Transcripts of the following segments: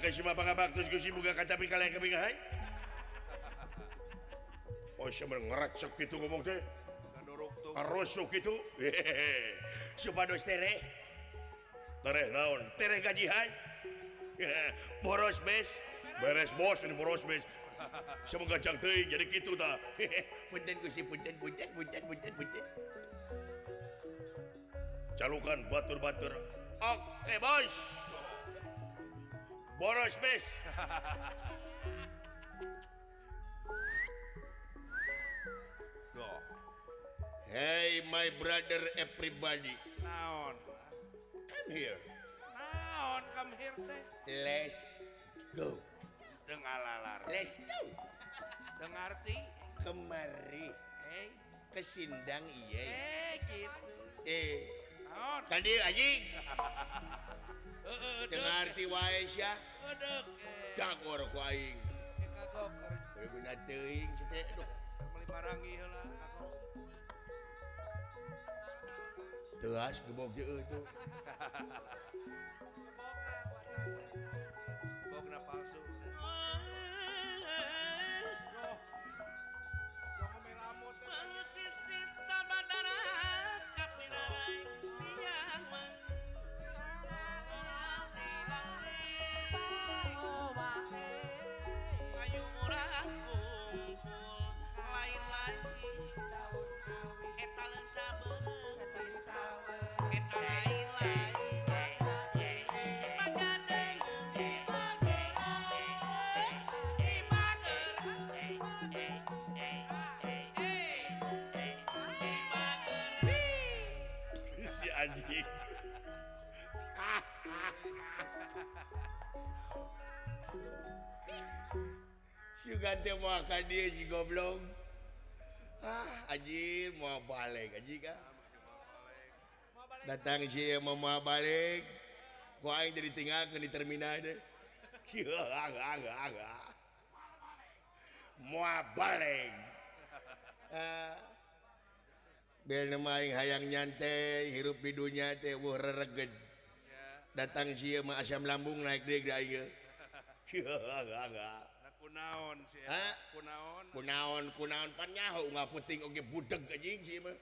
Nyangakeun si Bapak ngabaktos Gusti muga kacapi kalih kabingahan. Oh sia ngerecek kitu ngomong teh. Karosok kitu. Supados tereh. Tereh naon? Tereh gajihan. Boros bes. Beres bos ini boros bes. Semoga jang teuing jadi kitu tah. Punten Gusti, punten punten punten punten punten. Calukan batur-batur. Oke bos. Boros bes. Hey my brother everybody. Naon? Come here. Naon come here teh? Let's go. Tengah. Let's go. Dengarti kemari. Hey. Kesindang iya. Gitu. Naon? Tadi anjing. Dengarti wae sia. Dagor ku aing. Kagok. Beuna teuing teh aduh. Meuli marangi heula kagok. Teas gebok jeung tuh. Gebokna palsu. Anjing. Sugan teh moal ka dieu si goblok. Ah, anjir moal balik anjing ah. Datang si ieu mah moal balik. Ku aing jadi tinggalkeun di terminal teh. Moal balik. Ah. Biar nama aing hayang nyantai hirup di dunia teh eueuh rereged. Datang si ieu mah asam lambung naik deui ka aing. Kunaon sih ya? Kunaon? Kunaon, kunaon pan nyaho unggal puting oge budeg anjing si ieu mah.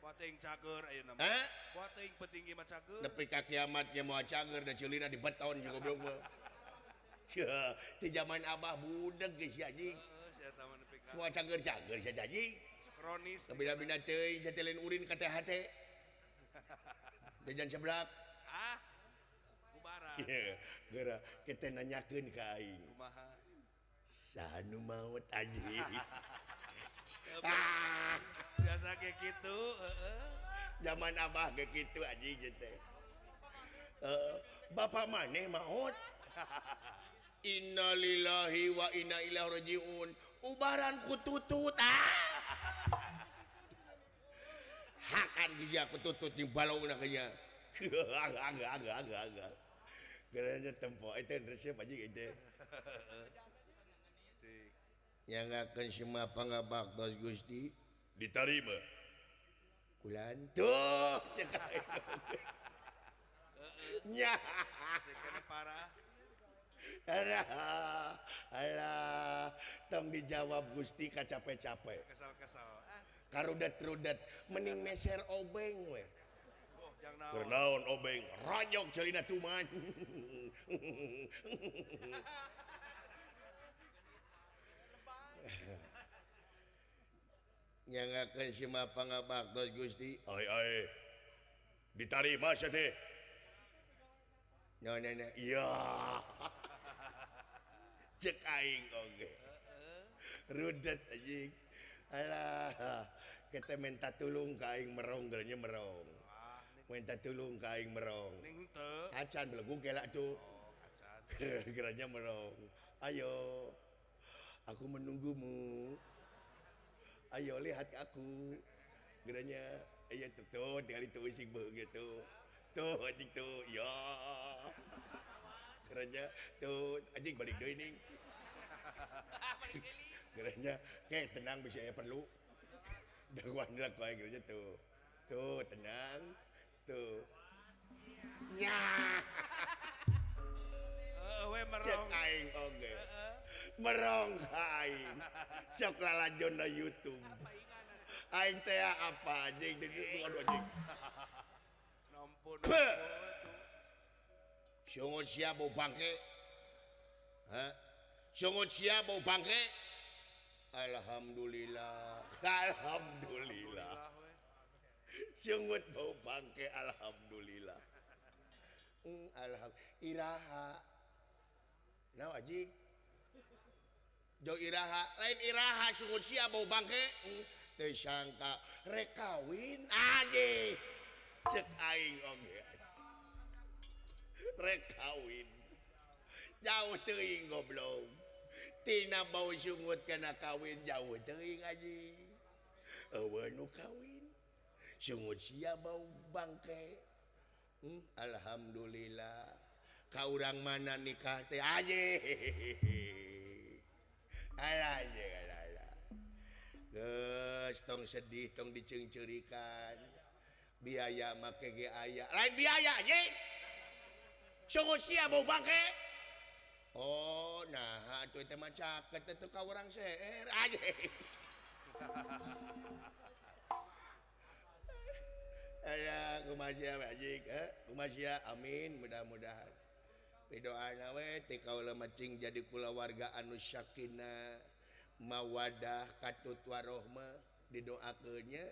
Poting cager ayeuna mah. Poting petinggi mah cager. Nepi ka kiamat nya moal cager da ceulina di beton jeung goblok mah. Ti zaman abah budeg geus si anjing. Heeh, sia mah nepi ka. Semua cager-cager sia anjing. Kronis. Bina-bina teuing sia teh lain urin ka THT. Jajan seblak. Ah. Kubaran. Geura kita nanyakeun ka aing. Kumaha? Saha nu maot anjing. Biasa kayak gitu, heeh. Zaman abah ge kitu anjing teh. Bapak maneh maot. Innalillahi wa inna ilaihi rajiun. Ubaran ku tutut. Ah. Hakan dia ku tutut jeung balongna ka nya. Geranya tempo itu resep anjing itu. Nyangakeun semua pangabaktos Gusti diterima. Kulan tuh cek aing. Nya. Sekene parah. Alah, alah, tong dijawab Gusti kacape-cape. Kesal-kesal. Karudet-rudet mending meser obeng we. Oh, jang naon. Keur naon obeng, ronyok celina tuman. Nyangakeun si pangabaktos Gusti. Ai ai. Ditarima sia teh. Naon nenek? Iya. Cek aing oge. Rudet anjing. Alah, kita minta tulung ka aing merong gernya merong. Minta tulung ka aing merong. Acan belegu kelak tuh. Gernya merong. Ayo. Aku menunggumu. Ayo lihat aku. Gernya ayo tuh tuh tinggal itu usik beung gitu. Tuh anjing tuh. Ya. Gernya tuh anjing balik deui ning. Gernya kayak tenang bisa ya perlu. Daguan lah ku aing gernya tuh. Tuh tenang. Tuh. Ya. Heeh we Cek aing oge. Merong ka aing. Sok lalajonna YouTube. Aing teh apa anjing aduh anjing. Nampun. Sungut sia bau bangke. Hah? Sungut sia bau bangke. Alhamdulillah. Alhamdulillah. Sungut bau bangke alhamdulillah. Alhamdulillah. Iraha. Naon anjing? Jauh iraha, lain iraha sungut sia bau bangke. Teu sangka rek kawin anjing. Cek aing oge. Rek kawin. Jauh teuing goblok. Tina bau sungut kana kawin jauh teuing anjing. Eueuh nu kawin. Sungut sia bau bangke. Alhamdulillah. Ka urang mana nikah teh anjing. Alah anjing alah alah. Geus tong sedih tong diceungceurikan. Biaya make ge aya. Lain biaya anjing. Sungut sia bau bangke. Oh, nah atuh teh mah caket teh ka urang seer anjing. Alah kumaha sia anjing, kumaha sia amin mudah-mudahan. Pidoana we ti kaula macing jadi kulawarga anu sakinah, mawadah katut warohmah didoakeun nya.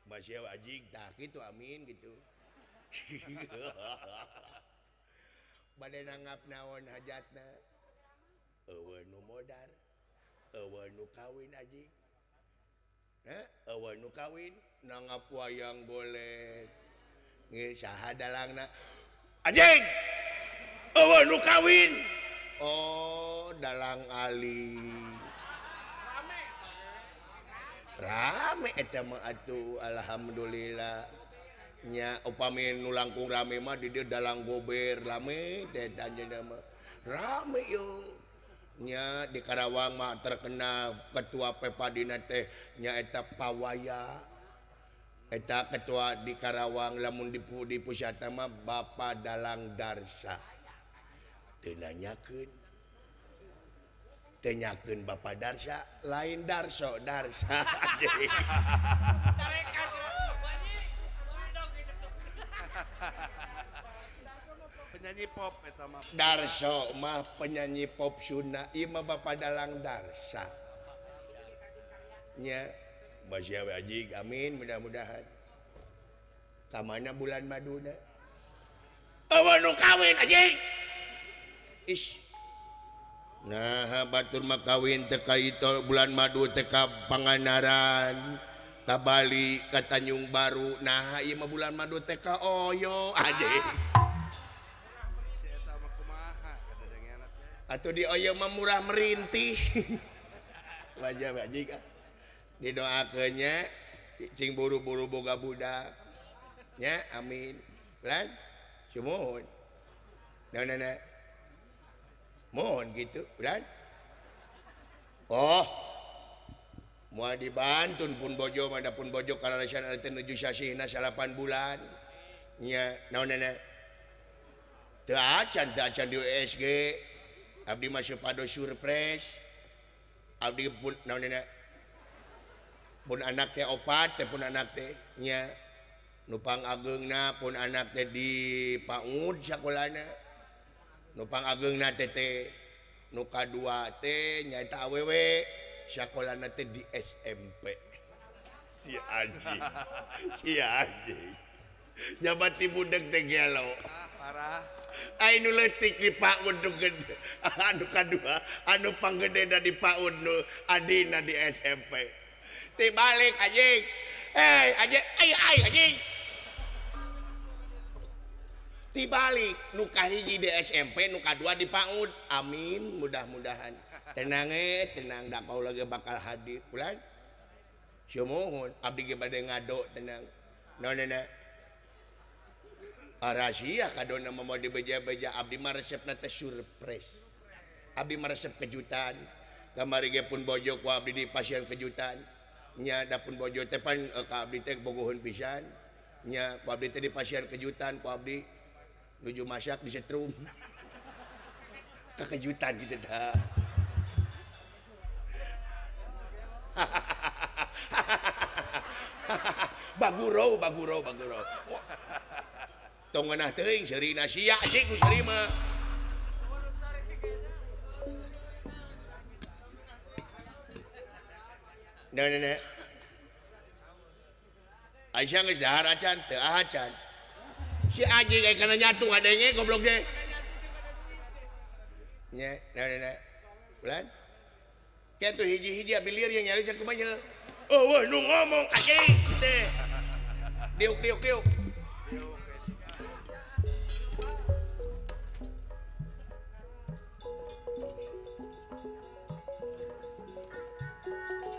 Kumaha sia anjing tah kitu amin gitu. Bade nanggap naon hajatna? Eueuh nu modar, eueuh nu kawin anjing. Heh, eueuh nu kawin nanggap wayang golek. Nge saha dalangna? Anjing! Eueuh nu kawin. Oh, dalang Ali. Rame. Rame eta mah atuh alhamdulillah. Nya upami nu langkung rame mah di dieu dalang gober rame teh anjeunna mah. Rame yo. Nya di Karawang mah terkenal ketua Pepadina teh nya eta Pawaya. Eta ketua di Karawang lamun di pusat mah Bapak Dalang Darsa. Teu nanyakeun. Teu nyakeun Bapak Darsa, lain Darso Darsa. Penyanyi pop eta mah. Darso mah penyanyi pop Sunda, ieu mah Bapak Dalang Darsa. Nya masih we anjing, amin mudah-mudahan. Ka mana bulan maduna? Eueuh nu kawin anjing. Is. Nah, batur mah kawin teh ka bulan madu teh ka Pangandaran, ka Bali, ka Tanjung Baru. Nah, ieu mah bulan madu teh ka Oyo anjing. Si eta mah kumaha kadedengeuna teh. Atuh di Oyo mah murah merintih. Wajah anjing ah. Didoakeun nya cing buru-buru boga budak. Nya amin. Lan sumuhun. Naon na? Mohon gitu, lan. Oh. Moal dibantun pun bojo mah da pun bojo kalalesan teh nuju sasihna 8 bulan. Nya naon na? Teu acan di USG. Abdi mah supados surprise. Abdi pun naon na? Pun anak teh opat teh pun anak teh nya nu pangageungna pun anak teh di PAUD sakolana. Nu pangageungna teh teh nu kadua teh nyaeta awewe sakolana teh di SMP. Si anjing. Si anjing. Nyabati budeg teh gelo. Ah, parah. Ai nu leutik di PAUD nu gede, anu kadua, anu panggedena di PAUD nu adina di SMP. Tibalik anjing. Eh, anjing, ayo ayo anjing. Tibalik nu kahiji di SMP, nu kadua di PAUD. Amin, mudah-mudahan. Tenang tenang da kaula ge bakal hadir. Ulah. Sumuhun, abdi ge bade ngado tenang. Naon na? Rahasia kadona mah mau dibeja-beja abdi mah resepna teh surprise. Abdi mah resep kejutan. Kamari ge pun bojo ku abdi di pasien kejutan. Nya da pun bojo teh pan ka abdi teh bogoheun pisan. Nya ku abdi teh di pasien kejutan ku abdi nuju masak disetrum. Kekejutan gitu dah. Baguro, baguro, baguro. Tong ngeunah teuing seurina sia anjing ku seuri mah. Nah, nah, nah. Aisyah geus dahar acan, teu acan. Si anjing aya kana nyatu ngadenge goblok ge. Nya, nah, nah, nah. Bulan. Kieu tuh hiji-hiji abilir yang nyari can kumaha. Oh, wah nu ngomong anjing teh. Diuk diuk diuk.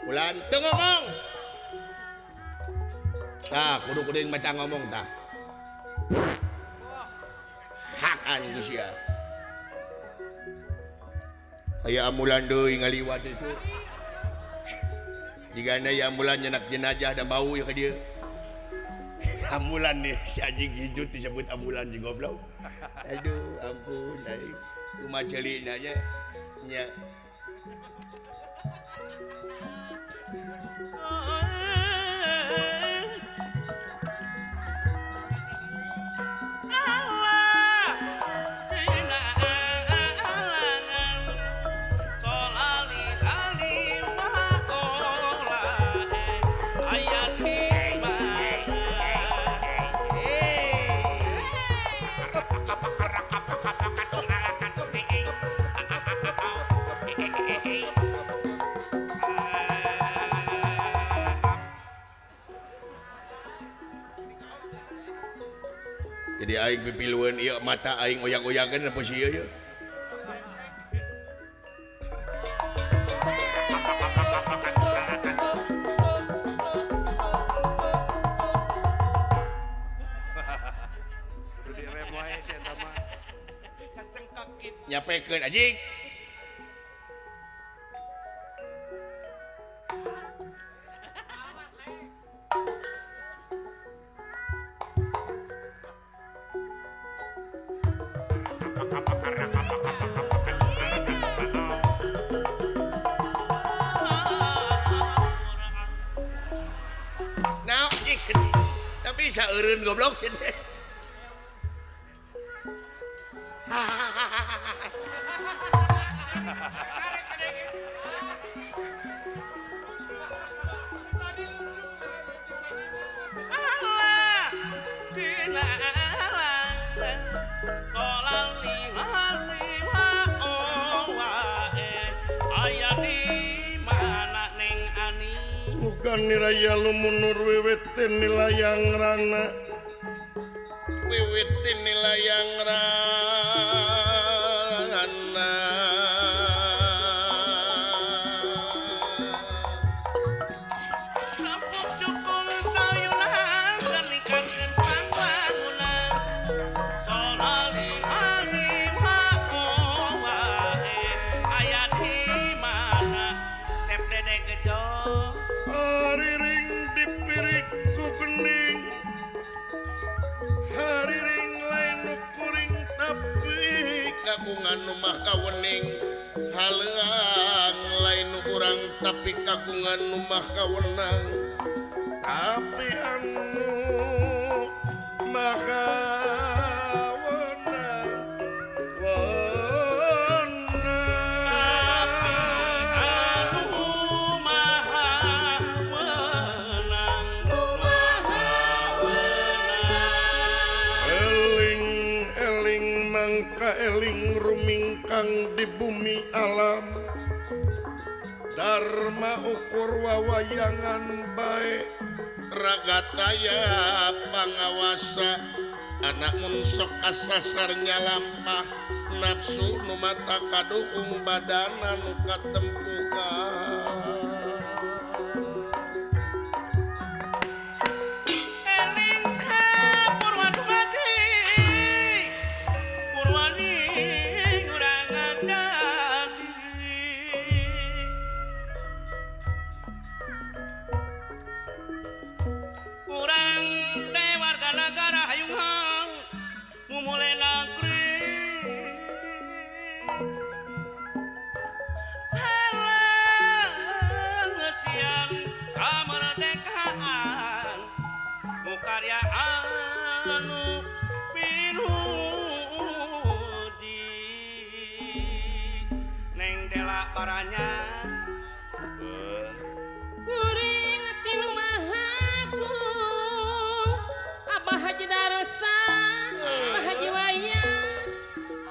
Bulan teu ngomong. Tah, kudu-kudu yang maca ngomong tah. Hakan ku sia. Aya ambulan deui ngaliwat itu. Jigana ya ambulan nyenak jenazah da bau ya ka dieu. Ambulan nih si anjing hijut disebut ambulan jeung goblok. Aduh, ampun aing. Kumaha ceulina nya. Nya. Jadi aing pipilueun ieu mata aing oyag-oyageun apa sih ieu ye. Kudu direm wae si eta mah. Kasengkak kitu. Nyapekeun anjing. Nah, tapi bisa eureun goblok sih teh. Allah dina alang kolali lali wa wae aya di mana ning ani bukan niraya lumunur wiwitin nilayang rana wiwitin nilayang rana Kampung cukul sayunan nikakeun pangwangunan solali ali wa wae aya di mana cep dede gejos hariring dipirik ku kening hariring lain nu kuring tapi kagungan nu mah kawening haleang lain nu kurang tapi kagungan nu mah kawenang tapi anu maha wenang wenang tapi anu maha wenang maha wenang eling eling mangka eling rumingkang di bumi alam Dharma ukur wawayangan bae ragataya pangawasa anak mun sok kasasar nyalampah nafsu nu mata kadukung badana nu katempukan eling ka purwadumadi purwani urang jadi urang teh warga nagara hayung mumule negeri Tela baranya kuring tinu mahaku Abah Haji Darsa Abah Haji Wayang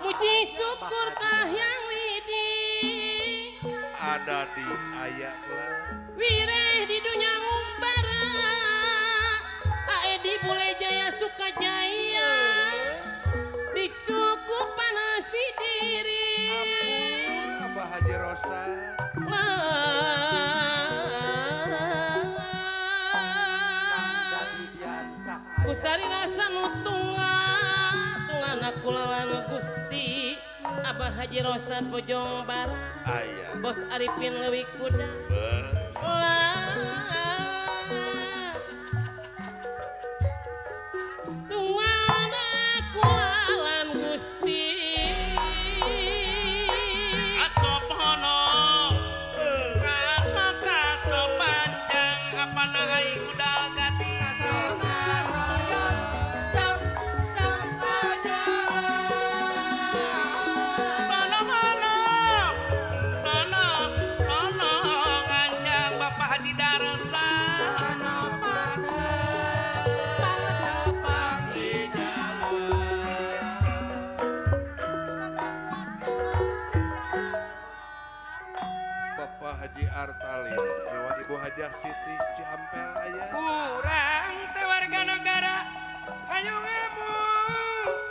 muji syukur kahyang widi ada di ayah lah wireh di dunya ngumbara ae di Bule Jaya Sukajaya dicukupan si diri ampun Abah Haji Rosa kusari rasa nutunga tungana kulalan Gusti Abah Haji Rosad Bojong Barat Bos Arifin Leuwi Kuda tungana kulalan Gusti astopono kaso kaso panjang apana ai kudal gati Artalin, Dewa Ibu Hajah Siti Ciampel aya. Kurang teh warga negara, hayu ngemu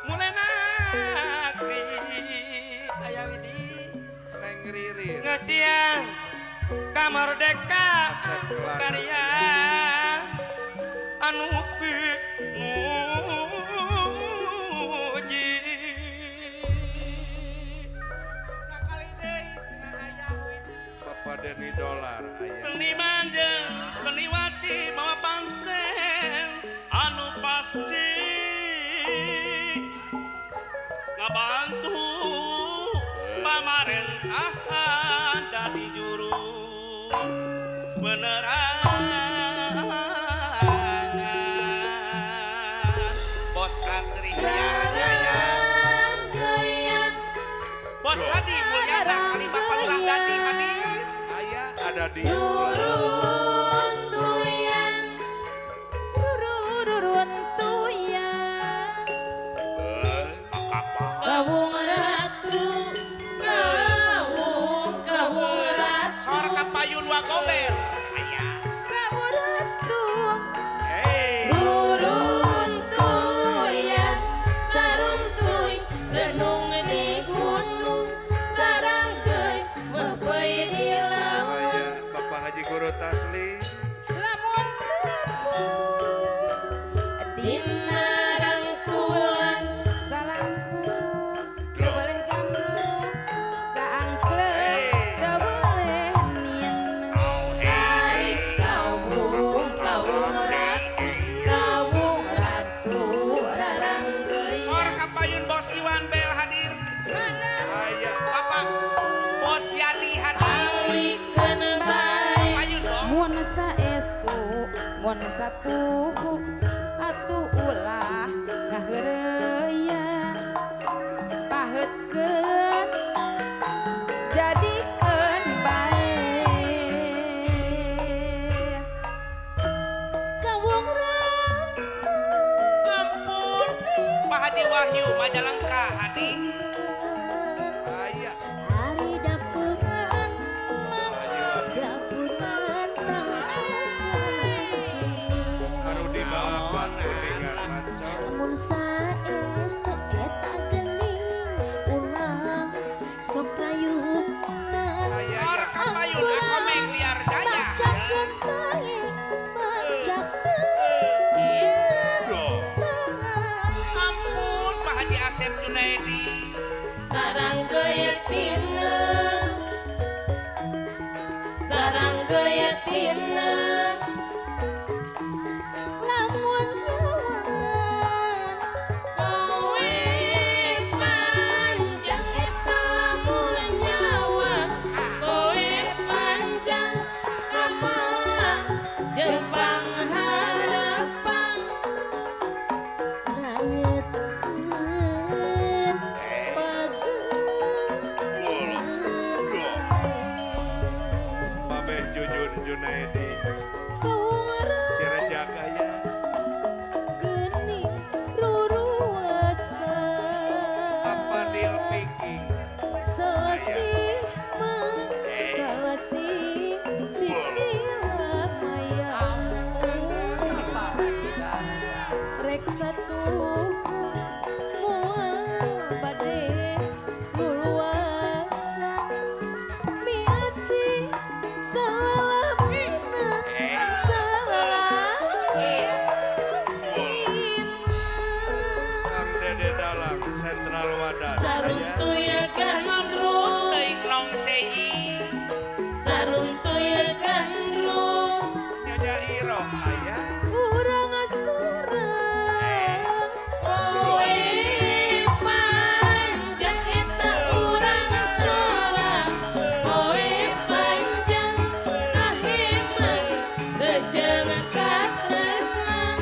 mulai nakri aya widi. Neng Ririn. Ngesiang kamerdeka karya anu muji. Sakali deui cenah aya widi. Bapak Deni Dolar aya. Seniman jeung seniwati mawa pancen anu pasti ngabantu pamarentahan dadi juru penerangan Bos Asri Jaya Bos Hadi Mulyana Kalimat Palurah Dadi Hadi aya ada di Kawung Ratu, kawung, kawung Ratu. Sor kapayun wagober. Aya. Kawung Ratu, ruruntuyan, saruntuy, renung di gunung, saranggeui, meupeui di laut. Bapak Haji Guru Tasli. Lamun tepung, dina rangkulan, salangkung, teu boleh gandrung, saangklek, teu boleh nien. Ari kawung, kawung ratu, kawung ratu, raranggeui. Sor kapayun Bos Iwan Bel hadir. Aya. Bapak Bos Yani hadir. Alikeun bae. Payun dong. Mun saestu, mun satuhu, atuh ulah ngaheureuyeuh. Paheutkeun, jadikeun bae. Kawung ratu, Ampun. Pak Haji Wahyu Majalengka hadir. Aya. Ari dapuran Pak Haji Wahyu. dapuran tangkuban Harudi balapan kuningan mancong. Rek satu moal bade luluasa miasi salamina salamina. Kang Dede Dalang Sentral Wadas. Saruntuyakan teuing rong sei. Saruntuyakan ru Nyonya Iroh aya. Urang asurang poe panjang eta urang sorang poe panjang kaheman rejeng katresnan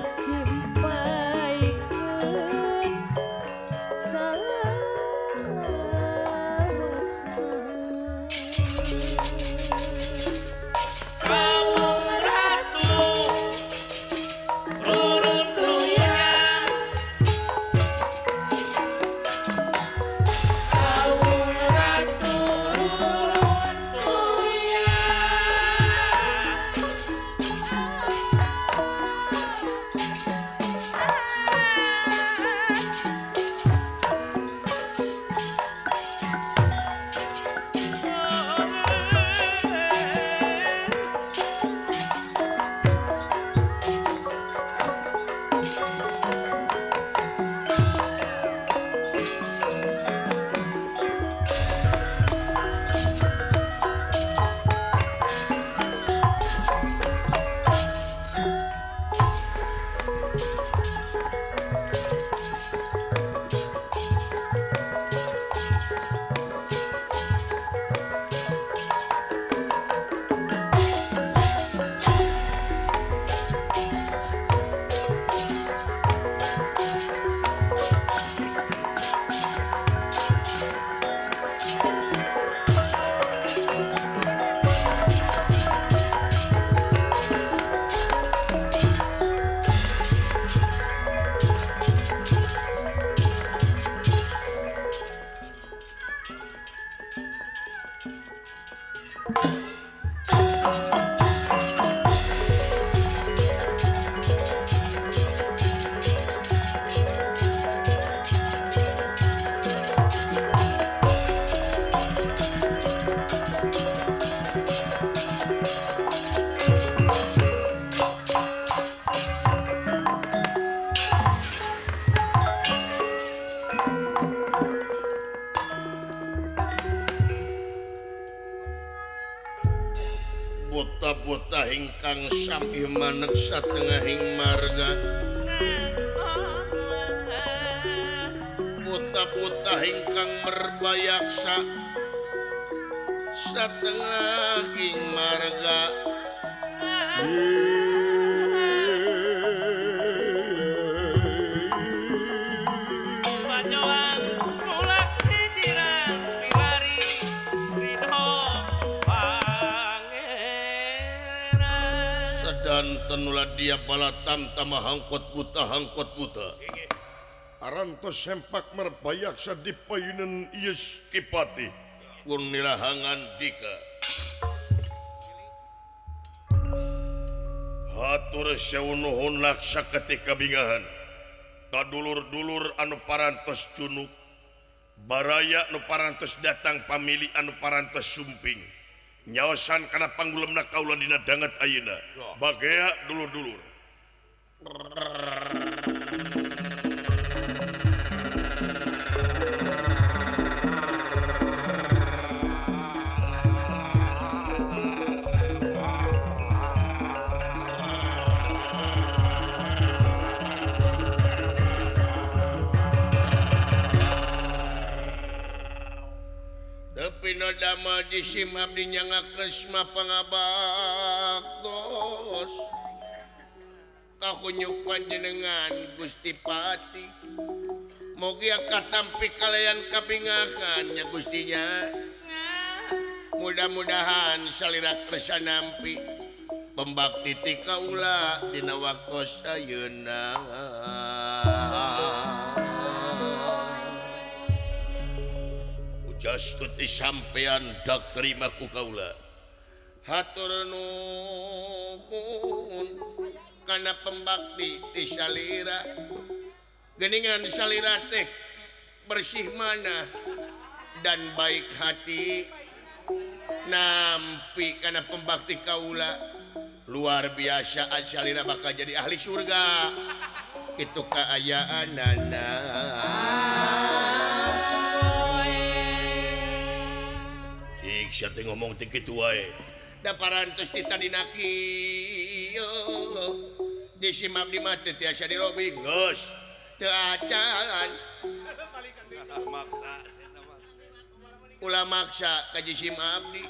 simpaikeun salawasna. Kawung ratu rurun tuyang. Kawung ratu rurun tuyang. Buta-buta ingkang sami maneg satengahing marga. Buta-buta ingkang merbayaksa satengahing marga. Panjoang kula hijiran pilari ridho pangeran. Sedanten ulah dia balatam tama hangkot buta hangkot buta. Arantos sempak merbayaksa di payunan Yes Kipati Kunilahangan dika. Hatur sewu nuhun laksa ketika bingahan. Kadulur-dulur anu parantos cunuk, baraya nu parantos datang, pamili anu parantos sumping. Nyaosan kana panggulemna kaula dina danget ayeuna. Bagea dulur-dulur. Damel di sim abdi nyangakeun sma pangabaktos kahunyuk panjenengan Gusti Pati. Mugi katampi kalayan kabingahan nya Gustinya. Mudah-mudahan salira kersa nampi pembakti ti kaula dina waktos ayeuna. Jastuti sampean dak terima ku kaula. Hatur nuhun. Kana pembakti ti salira. Geningan salira teh bersih mana dan baik hati nampi kana pembakti kaula luar biasa salira bakal jadi ahli surga. Itu kaayaan nana. Cik sia teh ngomong teh kitu wae. Da parantos ti tadina kieu. Disimap di mah teu tiasa dirobih geus. Teu acan. Maksa ulah maksa ka jisim abdi.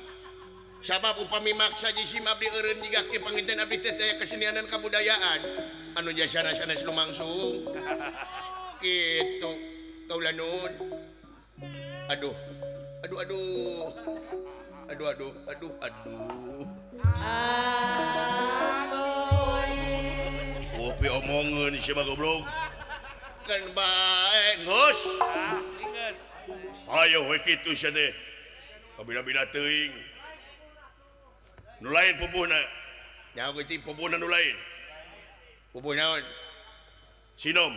Sabab upami maksa jisim abdi eureun jiga ki panginten abdi teh teh kesenian dan kabudayaan anu jasana sanes lumangsung. Kitu kaula nuhun. Aduh. Aduh aduh. Aduh aduh aduh aduh. Kopi omongeun sia mah goblok. Kan bae geus. Ayo we kitu sia teh. Kabina-bina teuing. Nu lain pupuhna. Nyaho Gusti pupuhna nu lain. Pupuh naon? Sinom.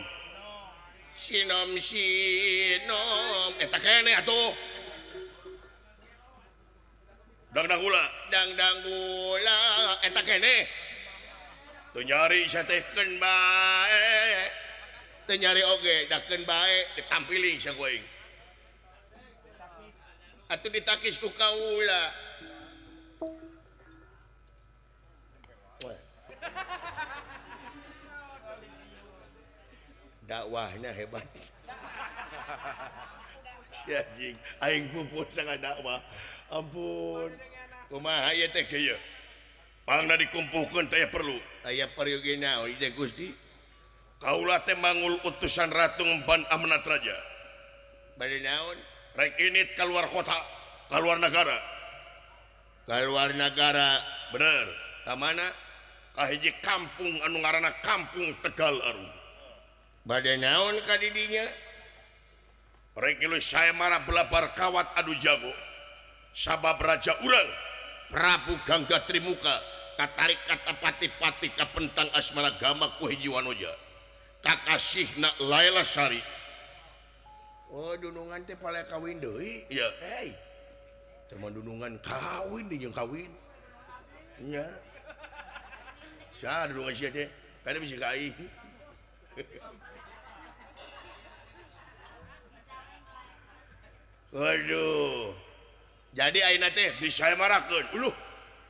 Sinom sinom eta keneh atuh. Dangdang gula. Dangdang gula eta keneh. Teu nyari sia teh keun bae. Teu nyari oge da keun bae ditampiling sia ku aing. Atuh ditakis ku kaula. Dakwahnya hebat. Si anjing, aing pupun sangat dakwah. Ampun. Kumaha ieu teh kieu? Pangna dikumpulkeun teh perlu. Aya perlu ge naon teh Gusti? Kaula teh mangul utusan Ratu Ngemban Amanat Raja. Bade naon? Rek init keluar kota, keluar negara. Keluar negara. Bener. Ka mana? Ka hiji kampung anu ngaranna Kampung Tegal Arum. Bade naon ka di dinya? Rek ngilu saya marah belabar kawat adu jago. Sabab raja urang Prabu Gangga Trimuka katarik kata pati-pati kapentang asmara gama ku hiji wanoja. Kakasihna Laila Sari. Oh, dunungan teh pala kawin deui. Iya. Hei. Teman dunungan kawin deui jeung kawin. Nya. Saha dunungan sia teh? Kada bisa ka aing. Waduh. Jadi ayeuna teh disaemarakeun. Uluh,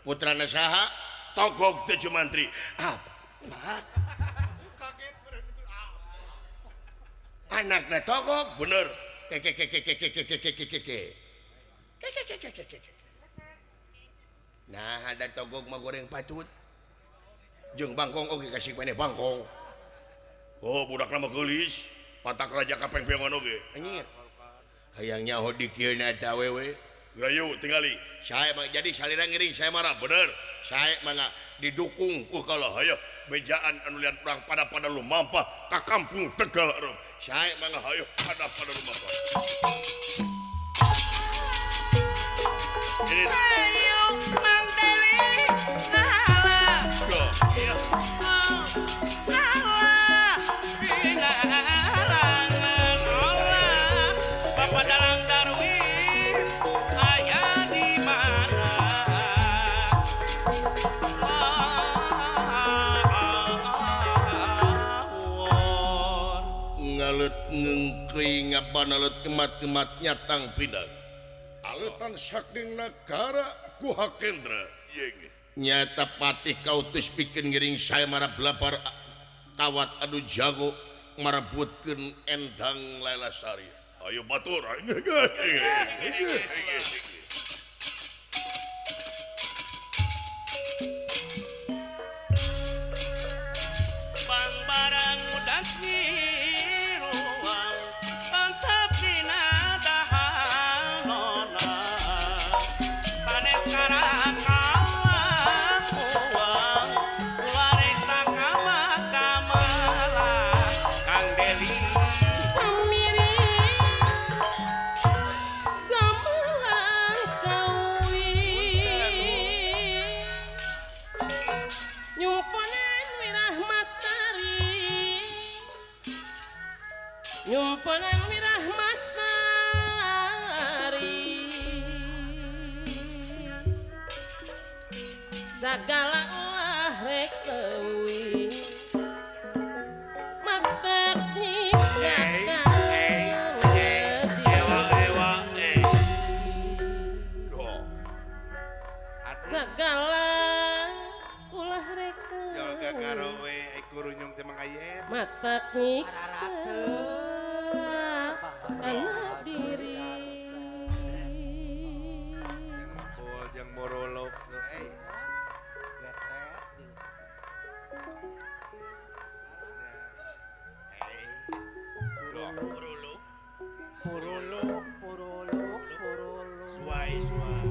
putrana saha? Togog teh Jumantri. Apa? Anakna togog bener. Ke ke ke ke ke ke ke ke ke ke. Ke ke ke ke ke. Nah, ada togog mah goreng patut. Jeung bangkong oge kasih maneh bangkong. Oh, budakna mah geulis. Patak raja kapeng-pengan oge. Anjir. Hayang nyaho di kieu na eta awewe. Gayu tingali. Saya mah jadi salira ngiring saya marah bener. Saya mah didukung ku kalau hayo bejaan anu lian urang pada-pada lumampah ka Kampung Tegal Arum. Saya mah hayo pada-pada lumampah. Ini ayo Mang Dewi ngalah. Iya. Ngalah pinalangan Allah Bapak Dalang Darwis aya di mana? Ngalet ngengkeuy ngabanalet kemat-kemat nyatang pindah. Aletan sakding nagara Guha Kendra. Nyata patih kautus pikeun ngiring saya marah belapar kawat adu jago marebutkeun Endang Laila Sari. Ayo batur. Bang barang udah ruang mantap dina dahanona sanes karakalakuang waresa kama-kamala Kang Deli Pemiring gamelan Sagala ulah rek leuwih matak nyiksa segala ulah rek matak nyiksa kana diri yang morolok puruluk puruluk puruluk suai suai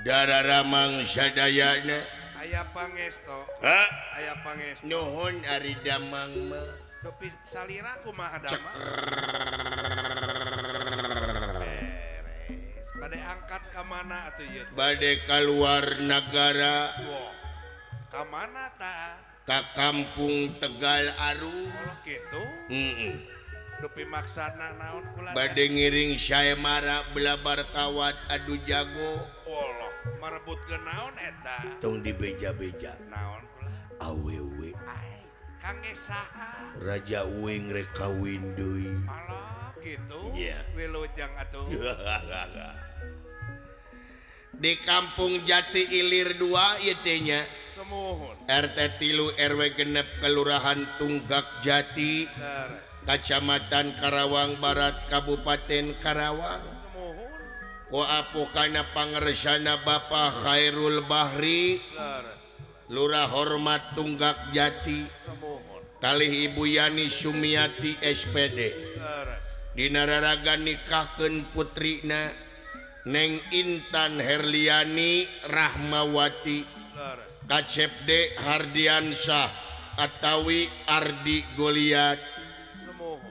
dararamang sadayana aya pangesto ha aya pangesto nuhun ari damang mah dupi salira kumaha damang beres bade angkat ka mana atuh ieu bade kaluar nagara wah ka mana ta ka kampung Tegal Aru oh kitu dupi maksana naon kula bade ngiring saemara belabar kawat adu jago Allah marebutkeun naon eta tong dibeja-beja naon kula awewe ai kangge saha raja uing rek kawin deui Allah kitu yeah. Wilujeng atuh di kampung Jati Ilir 2 ieu teh nya sumuhun RT 3 RW 6 Kelurahan Tunggak Jati Kacamatan Karawang Barat Kabupaten Karawang ku apukana pangersana Bapak Khairul Bahri Lurah Hormat Tunggak Jati kalih Ibu Yani Sumiati SPD dina raraga nikahkeun putrina Neng Intan Herliani Rahmawati Kacep D Hardiansyah atawi Ardi Goliat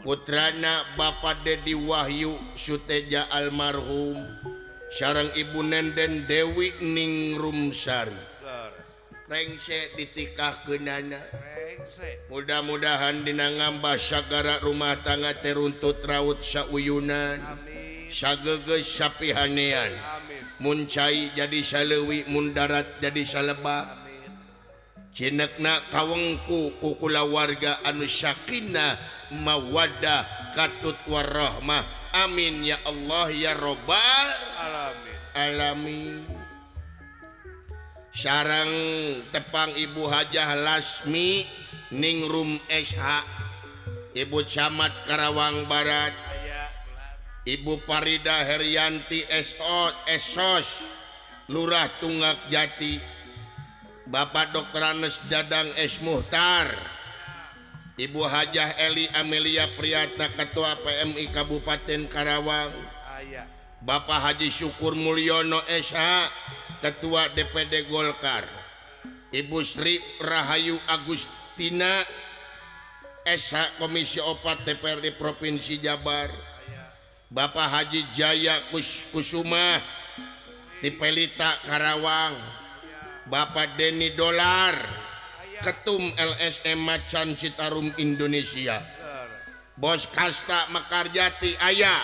putrana Bapak Dedi Wahyu Suteja almarhum sareng Ibu Nenden Dewi Ningrumsari rengse ditikahkeunana mudah-mudahan dina ngambah sagara rumah tangga teruntut raut sauyunan sagegeus sapihanean mun cai jadi saleuwi mun darat jadi salebak cinekna kawengku ku kulawarga anu sakinah mawaddah katut warahmah amin ya Allah ya robbal alamin sareng tepang Ibu Hajah Lasmi Ningrum SH Ibu Camat Karawang Barat Ibu Parida Herianti SO Esos Lurah Tunggak Jati Bapak Dr. Anes Dadang S Muhtar Ibu Hajah Eli Amelia Priyata Ketua PMI Kabupaten Karawang Bapak Haji Syukur Mulyono SH Ketua DPD Golkar Ibu Sri Rahayu Agustina SH Komisi 4 DPRD Provinsi Jabar Bapak Haji Jaya Kusuma di Pelita Karawang Bapak Denny Dolar Ketum LSM Macan Citarum Indonesia Bos Kasta Mekarjati aya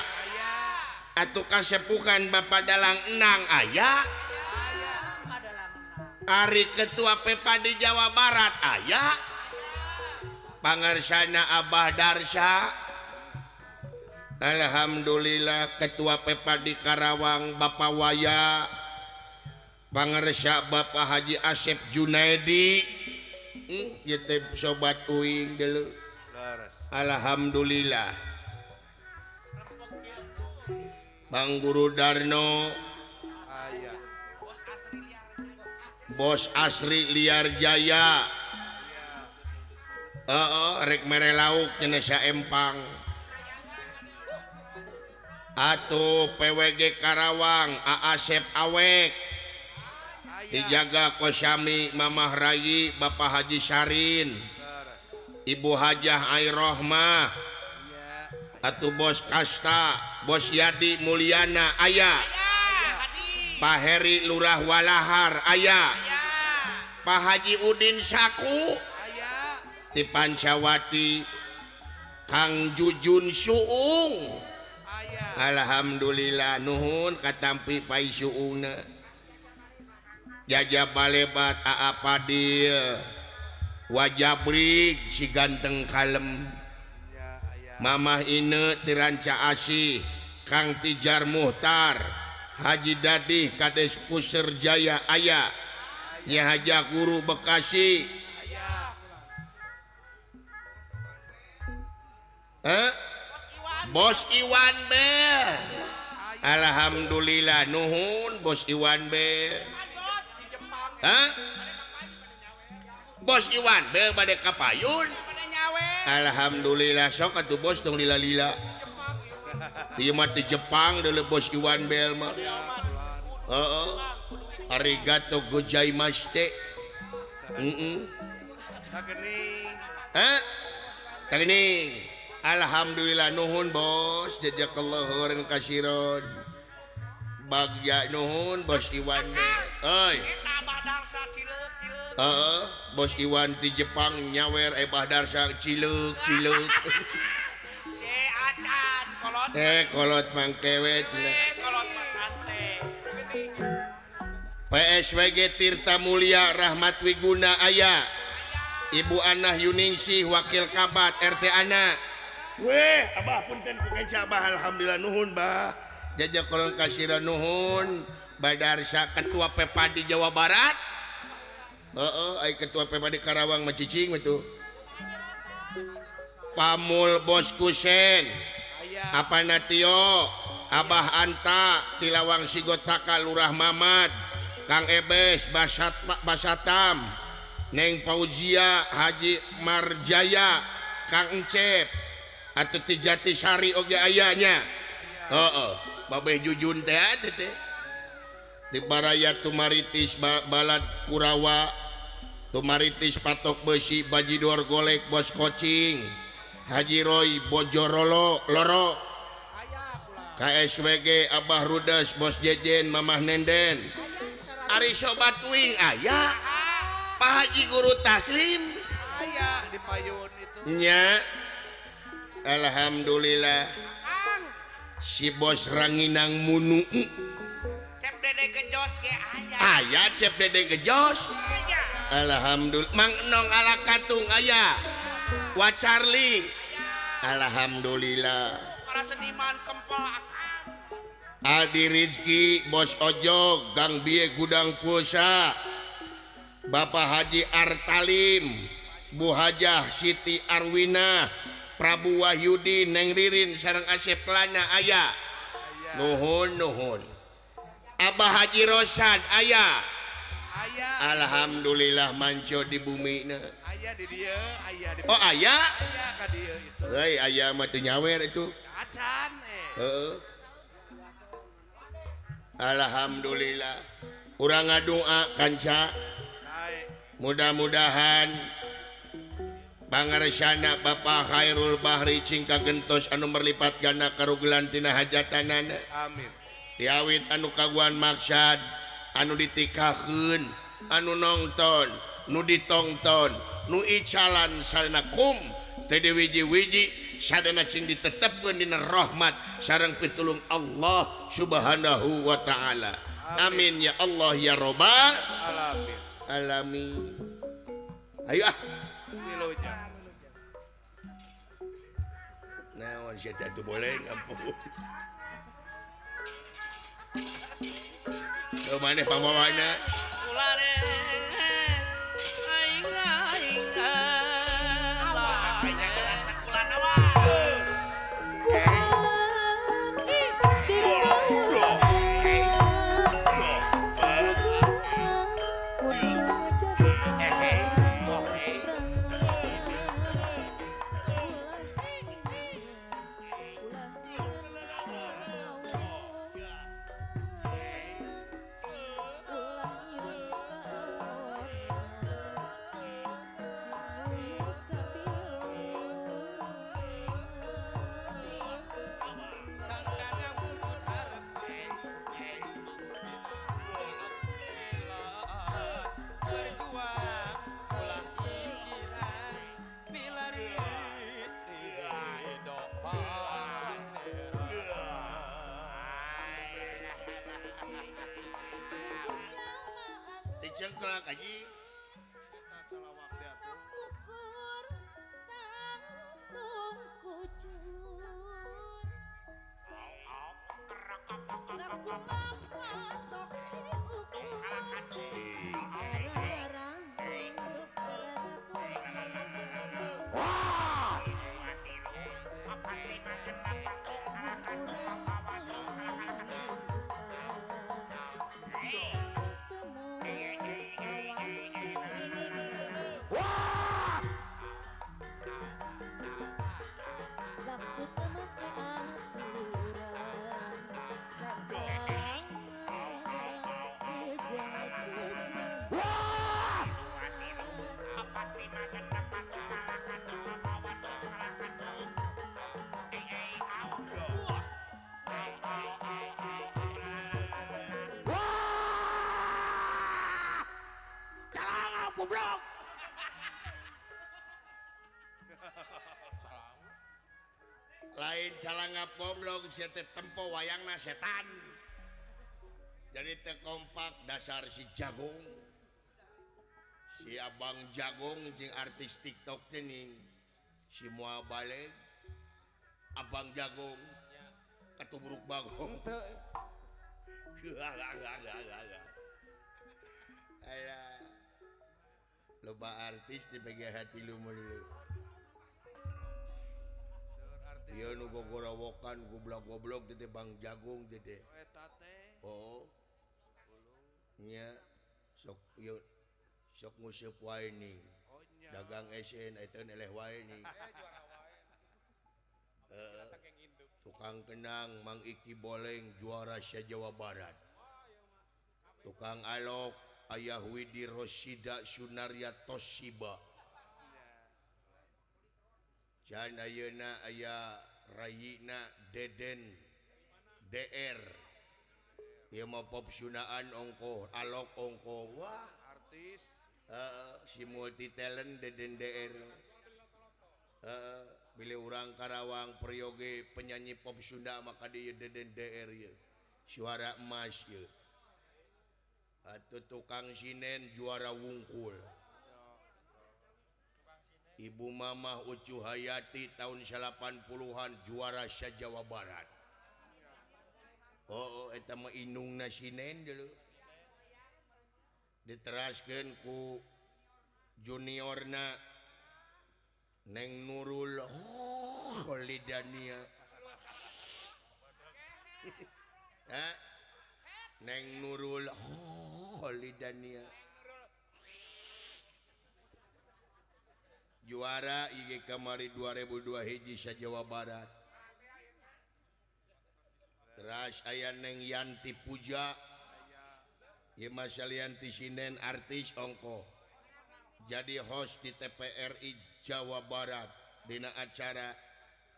atuh kasepukan Bapak Dalang Enang aya Ari Ketua PEPA di Jawa Barat aya pangersana Abah Darsa Alhamdulillah Ketua PEPA di Karawang Bapak Waya pangersa Bapak Haji Asep Junaidi ieu teh sobat uing deuleu Alhamdulillah Bang Guru Darno Bos Asri Liar Jaya rek mere lauk cenah saempang atuh PWG Karawang Asep Awek dijaga Kosami Mamah Rayi Bapak Haji Sarin Ibu Hajah Airohmah atuh Bos Kasta Bos Yadi Mulyana aya Pak Heri Lurah Walahar aya Pak Haji Udin Saku di Pancawati Kang Jujun Suung Alhamdulillah nuhun katampi pai suungna. Jaja Balebat Aa Padil Wajabrik si ganteng kalem Mamah Ine Tiranca Asih Kang Tijar Muhtar Haji Dadih Kades Puserjaya aya Nya Haja Guru Bekasi Bos Iwan Bel Alhamdulillah nuhun Bos Iwan Bel. Hah? Bos Iwan Bel bade ka payun. Alhamdulillah sok atuh bos tong lila-lila. Ieu mah ti Jepang deuleu Bos Iwan Bel mah. Heeh. Arigato gozaimashite. Heeh. Hah? Kagening. Alhamdulillah nuhun bos jazakallahu khairan kasiron. Bagja nuhun Bos Iwan. Euy. Heeh, Bos Iwan di Jepang nyawer Bah Darsa cileuk cileuk. Acan kolot. Kolot mangkewet. Kolot mah sante. PSWG Tirta Mulia Rahmat Wiguna aya. Ibu Anah Yuningsih Wakil Kabat RT Ana. Weh, abah punten ku kenca abah alhamdulillah nuhun bah. Jazakallahu kasiran nuhun. Badarsa Ketua Pepadi Jawa Barat. Heeh, ai Ketua Pepadi Karawang mah cicing mah tuh. Pamul Bos Kusen. Apa Natio, Abah Anta, Tilawang Sigotaka Lurah Mamat, Kang Ebes, Basat Basatam, Neng Fauzia, Haji Marjaya, Kang Encep, atau Tijati Sari oge ayahnya. Heeh, babeh Jujun teh teh. Di Baraya Tumaritis Balad Kurawa, Tumaritis Patok Besi, Bajidor Golek Bos Kocing, Haji Roy Bojorolo Loro, KSWG Abah Rudes Bos Jejen Mamah Nenden, Ari Sobat Wing aya, Pak Haji Guru Taslim aya di payun itu. Nya. Alhamdulillah si bos Ranginang Munu Cep Dede Gejos ge aya. Aya Cep Dede Gejos. Alhamdulillah Mang Enong ala katung aya. Wa Charlie. Alhamdulillah. Para seniman kempel akan. Adi Rizki Bos Ojo Gang Bie Gudang Pulsa. Bapak Haji Artalim, Bu Hajah Siti Arwina, Prabu Wahyudi Neng Ririn sareng Asep Lana aya. Nuhun nuhun. Abah Haji Rosad aya. Alhamdulillah manco di bumi na. Aya di dieu, aya di. Oh aya? Aya ka dieu itu. Heuy aya mah teu nyawer itu. Acan Heeh. Alhamdulillah. Urang ngadoa kanca. Mudah-mudahan pangarsana Bapak Khairul Bahri cingka gentos anu berlipat ganda karugelan tina hajatanana. Amin. Tiawit anu kaguan maksad, anu ditikaheun, anu nongton, nu ditongton, nu icalan sadana kum teu wiji-wiji sadana cing ditetepkeun dina rahmat sareng pitulung Allah Subhanahu wa taala. Amin ya Allah ya robbal alamin. Alamin. Ayo ah. Naon sia teh atuh boleh ampun. Tuh maneh pambawana. Ulah Dicengklak anjing. Eta calawak teh atuh. Sok ukur tangtung kucur. Laku mama sok diukur. Darah-darah lain calangap goblok sia teh tempo wayangna setan. Jadi teu kompak dasar si jagung. Si abang jagung jeung artis TikTok teh ning. Si moal balik abang jagung katubruk bagong. Alah. Loba artis di PGH tilu mulu. Ieu nu gogorowokan goblok-goblok teh Bang Jagung teh. Eta teh. Oh. Nya sok ieu sok nguseup wae nih. Dagang SN eta eleh wae nih. Tukang kenang Mang Iki Boleng juara se Jawa Barat. Tukang alok Ayah Widi Rosida Sunarya Toshiba. Can ayeuna aya Rayina Deden DR. Ieu mah pop sunaan ongkoh, alok ongkoh. Wah, artis. Si multi talent Deden DR. Bilih urang Karawang peryoge penyanyi pop Sunda maka dieu Deden DR ieu. Suara emas ieu. Atuh tukang sinen juara wungkul. Ibu Mamah Ucu Hayati tahun 80-an juara se Jawa Barat. Oh, eta mah indungna sinen dulu. Diteraskeun ku juniorna Neng Nurul Kholidania. Ha? Neng Nurul Kholidania. Juara IG kamari 2002 hiji sa Jawa Barat. Teras aya Neng Yanti Puja. Ieu mah salianti sinen artis ongkoh. Jadi host di TPRI Jawa Barat dina acara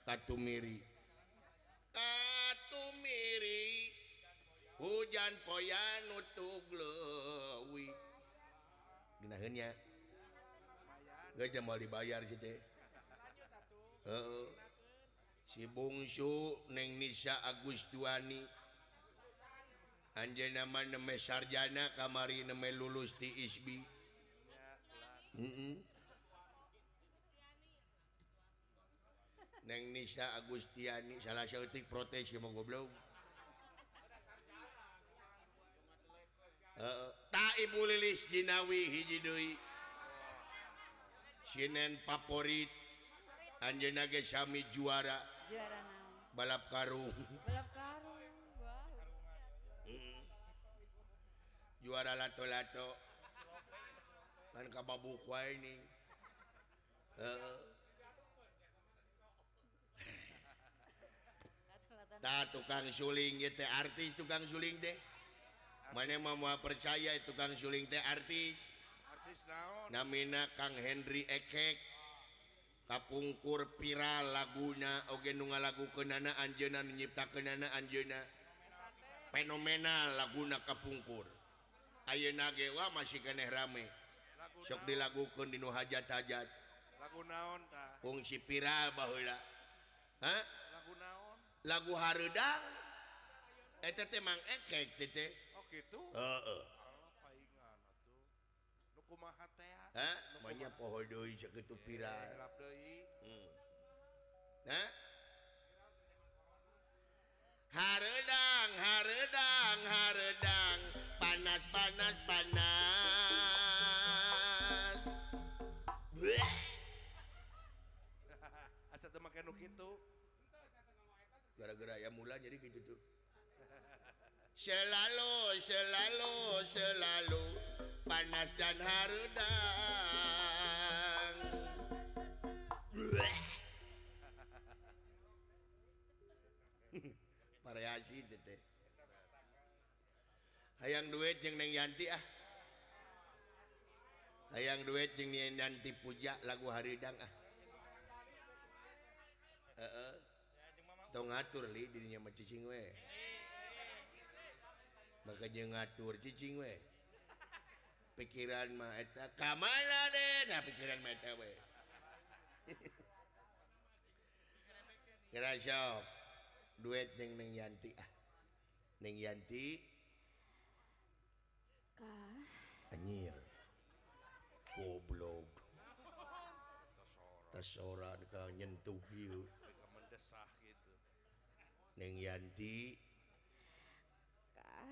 Katumiri. Katumiri hujan poyan nutug leuwih. Geunaheun nya. Geus mau dibayar sih teh. Heeh. Si bungsu Neng Nisa Agustuani. Anjeunna mah neme sarjana kamari neme lulus ti ISBI. Heeh. Neng Nisa Agustiani salah saeutik protes ieu mah goblok. Heeh, ta Ibu Lilis Jinawi hiji deui. Sinen favorit anjeunna ge sami juara. Juara naon? Balap karung. Balap karung. Wow. Juara lato-lato. Kan kababuk wae nih. Heeh. Ta tukang suling ieu teh artis tukang suling teh. Mane mah moal percaya tukang suling teh artis. Artis naon? Namina Kang Henry Ekek. Kapungkur viral laguna oge nu ngalagukeunana anjeunna nu nyiptakeunana anjeunna. Fenomenal laguna kapungkur. Ayeuna ge wah masih keneh rame. Sok dilagukeun di nu hajat-hajat. Lagu naon tah? Fungsi viral baheula. Hah? Lagu naon? Lagu hareudang. Eta teh Mang Ekek teh teh. Oh kitu? Heeh. Paingan atuh. Kumaha teh? Hah? Manya poho deui sakitu viral. Hilap deui. Nah. Hareudang, hareudang, hareudang, panas, panas, panas. Asa teu make nu kitu. Gara-gara aya mula jadi kitu tuh. Selalu, selalu, selalu panas dan hareudang. Variasi teh. Hayang duit jeung Neng Yanti ah. Hayang duit jeung Neng Yanti puja lagu hareudang ah. Heeh. Tong ngatur li dirinya mah cicing we. Maka jeung ngatur cicing we. Pikiran mah eta ka mana deh? Nah pikiran mah eta we. Kira sok duet jeung Neng Yanti ah. Neng Yanti kah anjir. Goblok. Tasora ka nyentuh ieu. Mendesah gitu. Neng Yanti kah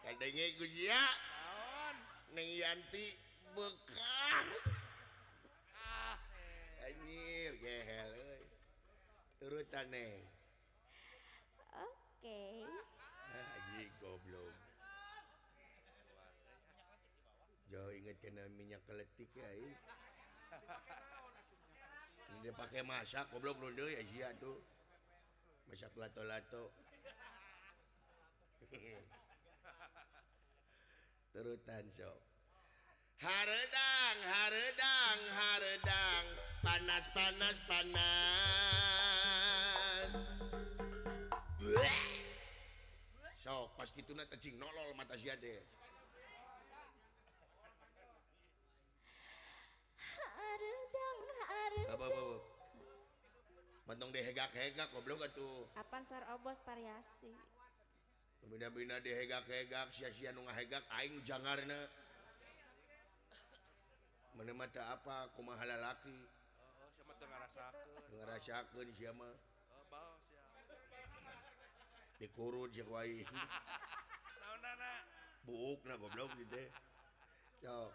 kadenge ku sia. Naon? Neng Yanti bekah. Ah, anjir gehel euy. Turutan Neng. Oke. Anjing goblok. Jauh inget kena minyak keletik ya ini. Ini dia pakai masak goblok lu deui sia tuh. Masak lato-lato. Turutan sok. Hareudang, hareudang, hareudang, panas, panas, panas. Sok pas kituna tecing nolol mata sia teh. Hareudang, hareudang. Mantong dihegak-hegak goblok atuh. Apan sar obos variasi. Bina-bina dihegak-hegak sia-sia nu ngahegak aing jangarna. Mana mata apa kumaha lalaki. Heeh, sia mah teu ngarasakeun. Teu ngarasakeun sia mah. Heeh, bal sia. Dikurut sia ku aing. Naonana? Buukna goblok kitu teh. Sok.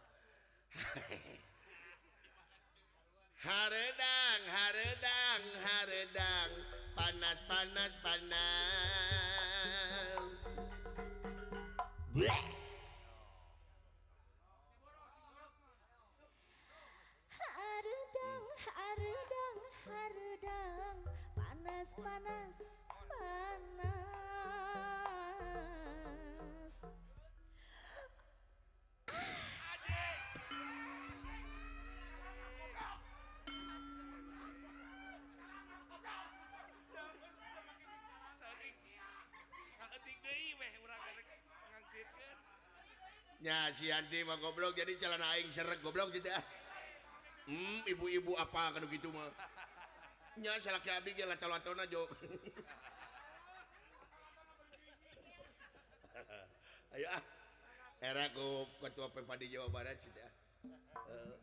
Hareudang, hareudang, hareudang, panas, panas, panas. Bleh. Hareudang, hareudang, hareudang, panas, panas, panas. Saeutik deui weh urang rek ngangsitkeun. Nya si Yanti mah goblok jadi celana aing serek goblok kitu ah. Ibu-ibu apa kanu kitu mah. Nya salaki abdi ge lato-latona jo. Ayo ah. Era ku ketua Pempadi Jawa Barat kitu ah. Heeh.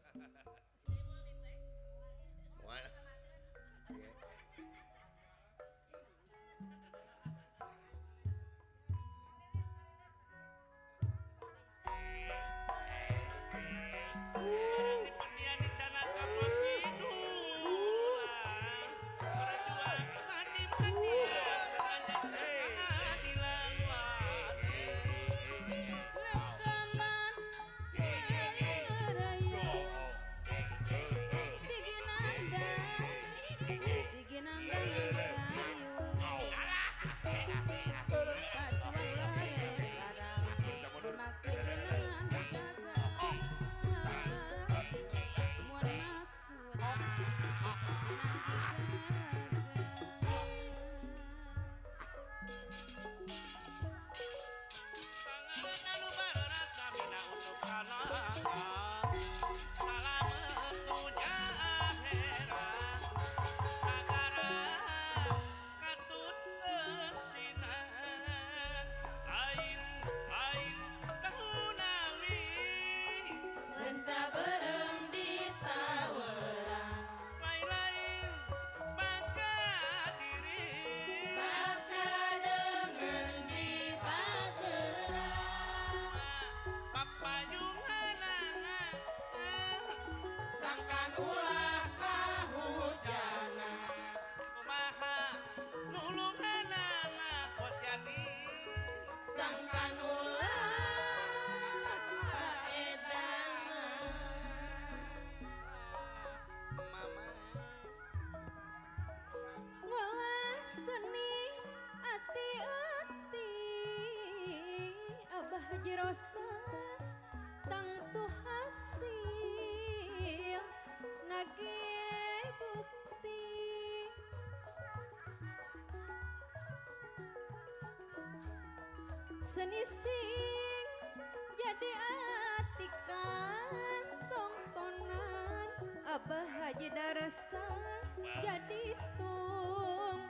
Moal. Raya. Haji Rosa tangtu hasil nagih bukti seni sing jadi atikan tongtonan Abah Haji Darsa jadi tung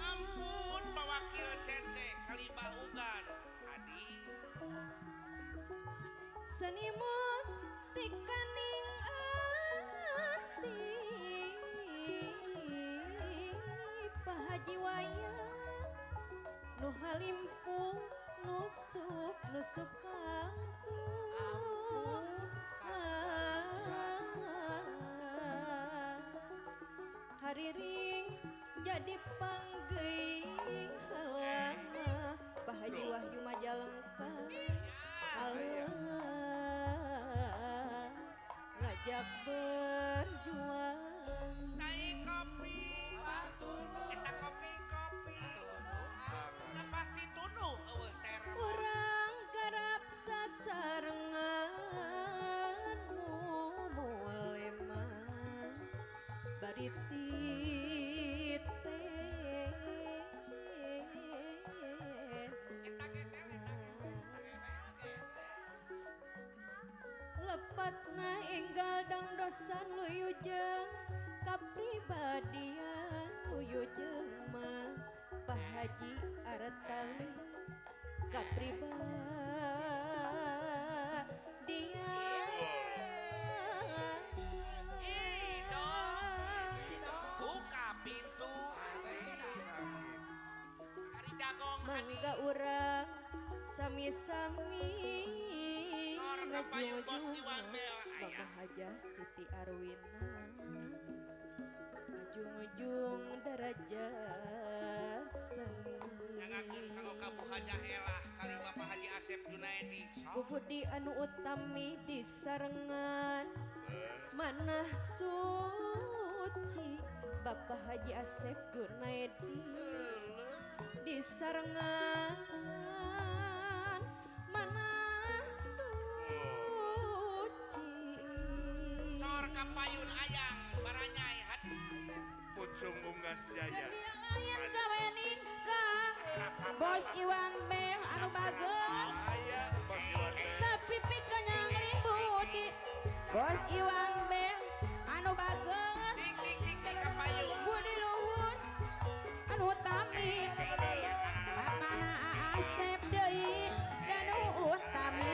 ampun Pak Wakil Cente Kalibah Ugan Adi seni mustikaning ati Pak Haji Wayang nu halimpu nusuk nusuk kampung hariring jadi panggeuing halah Pak Haji Wahyu Majalengka halah ngajak berjuang tai kopi eta kopi kopi udah pasti tunuh eueuh termos urang garap sasarengan mumulema bari tite eta geser eta lepatna enggal dangdosan luyu jeung kapribadian luyu jeung mah Pak Haji Artali kapribadian buka pintu hari jagong mangga urang sami-sami ngajungjung Bapak Hajah Siti Arwina ngajungjung derajat seni jangankeun kalau ka Bu Hajah Elah kali Bapak Haji Asep Junaedi ku budi anu utami disarengan manah suci Bapak Haji Asep Junaedi disarengan manah suci cor kapayun ayang baranyai hati Pucung Unggas Jaya lain gawe nikah Bos Iwan Bel anu bager aya Bos Iwan Bel tapi pikanyang budi Bos Iwan Bel anu bager budi luhur anu utami bapana Asep deui anu utami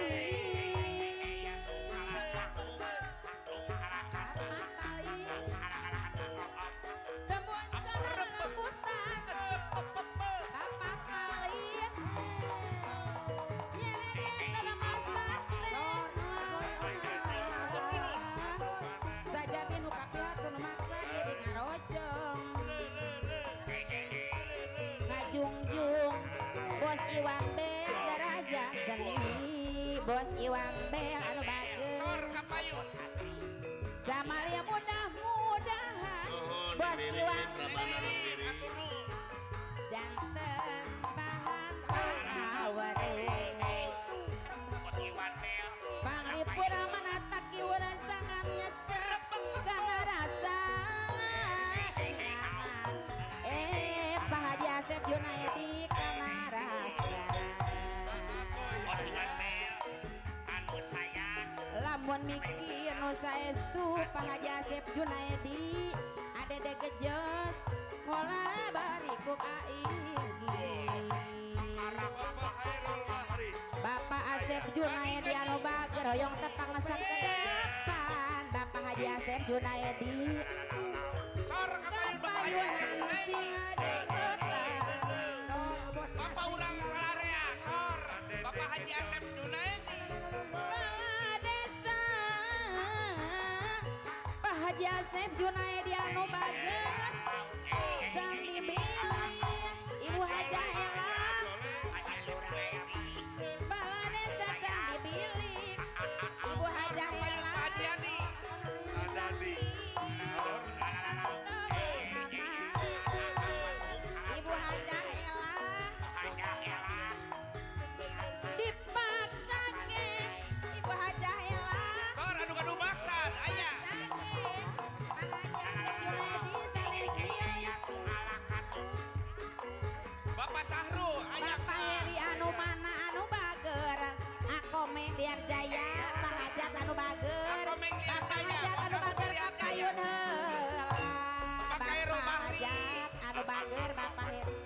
Bos Iwan Bel daraja seni Bos Iwan Bel anu bager samalia mudah-mudahan Bos Iwan Bel janten bahan paraware Bos Iwan Bel panglipura manataki urang sangat nyecer kana rasa Pak Haji Asep Junaedi kana rasa lamun mikir nu saestu Pak Haji Asep Junaedi adede gejos ngolah bari ku aing Bapak Asep Junaedi anu bager hoyong tepang lesang ke depan Bapak Haji Asep Junaedi sor kapayun Bapak Haji Asep Junaedi Bapak urang salarea sor Bapak Haji Asep Junaedi Kepala Desa Pak Haji Asep Junaedi anu bager sang dibilih Ibu Hajah Ela Kepala Desa sang dibilih Ibu Hajah Ela Ibu Hajah Ela Bapak Sahrul, Bapak Heri anu mana anu bager. Akomeng Liar Jaya, Pak Hajat anu bager. Bapak Hajat anu bager kapayun heula. Bapak Hajat anu bager Bapak Heri.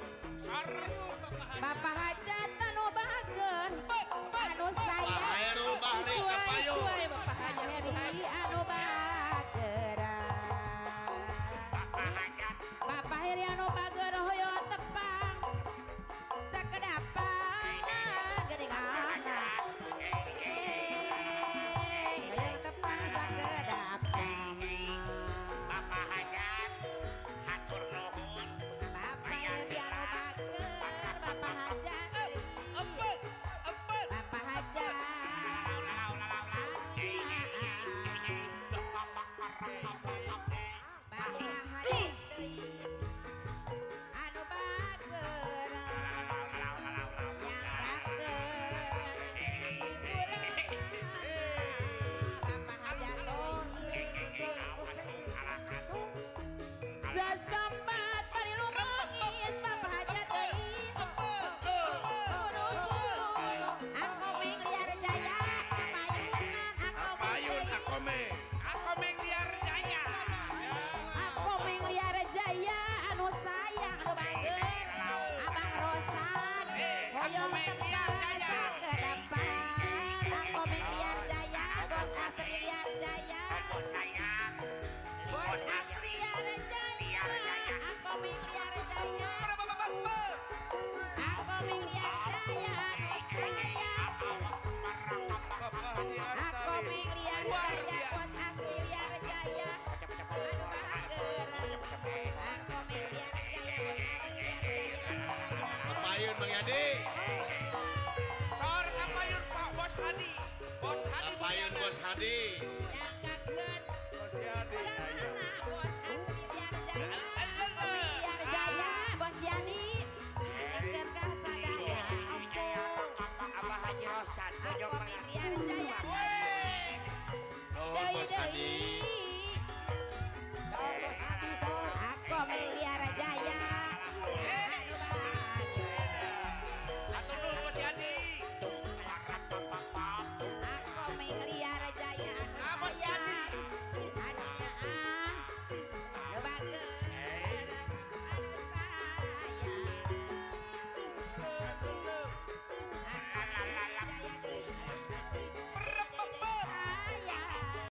Bapak Hajat anu bager anu sayang. Bahri kapayun. Bapak Heri anu bager. Bapak Heri anu bager hoyong tepang sakedapan geuningan. Hoyong tepang sakedapan. Bapak Hajat hatur nuhun. Bapak Heri anu bager Bapak Hajat. Bapak Hajat. Bapak Hajat anu bager yang gager hiburan. Bapak Hajat sasambat bari lumangis Bapak Hajat deui. Akomeng Liar Jaya kapayunan Kapayun akomeng. Akomeng Liar Jaya. Akomeng Liar Jaya anu sayang anu bager. Abang Rosan hoyong tepang sakedapan. Akomeng Liar Jaya bos Asri Liar Jaya. Bos sayang. Bos Asri Liar Jaya. Akomeng Liar Jaya. Akomeng Liar Jaya anu sayang. Akomeng Liar Jaya bos Asri Liar Jaya anu bager. Akomeng Liar Jaya bos Asri Liar Jaya anu sayang. Kapayun Mang Yadi. Sor kapayun Pak Bos Hadi. Bos Hadi. Kapayun Bos Hadi. Yang kaget Bos Yadi. Bos Asri Liar Jaya. Akomeng Liar Jaya bos Yani. Kaget ka sadaya. Abah Haji Rosan.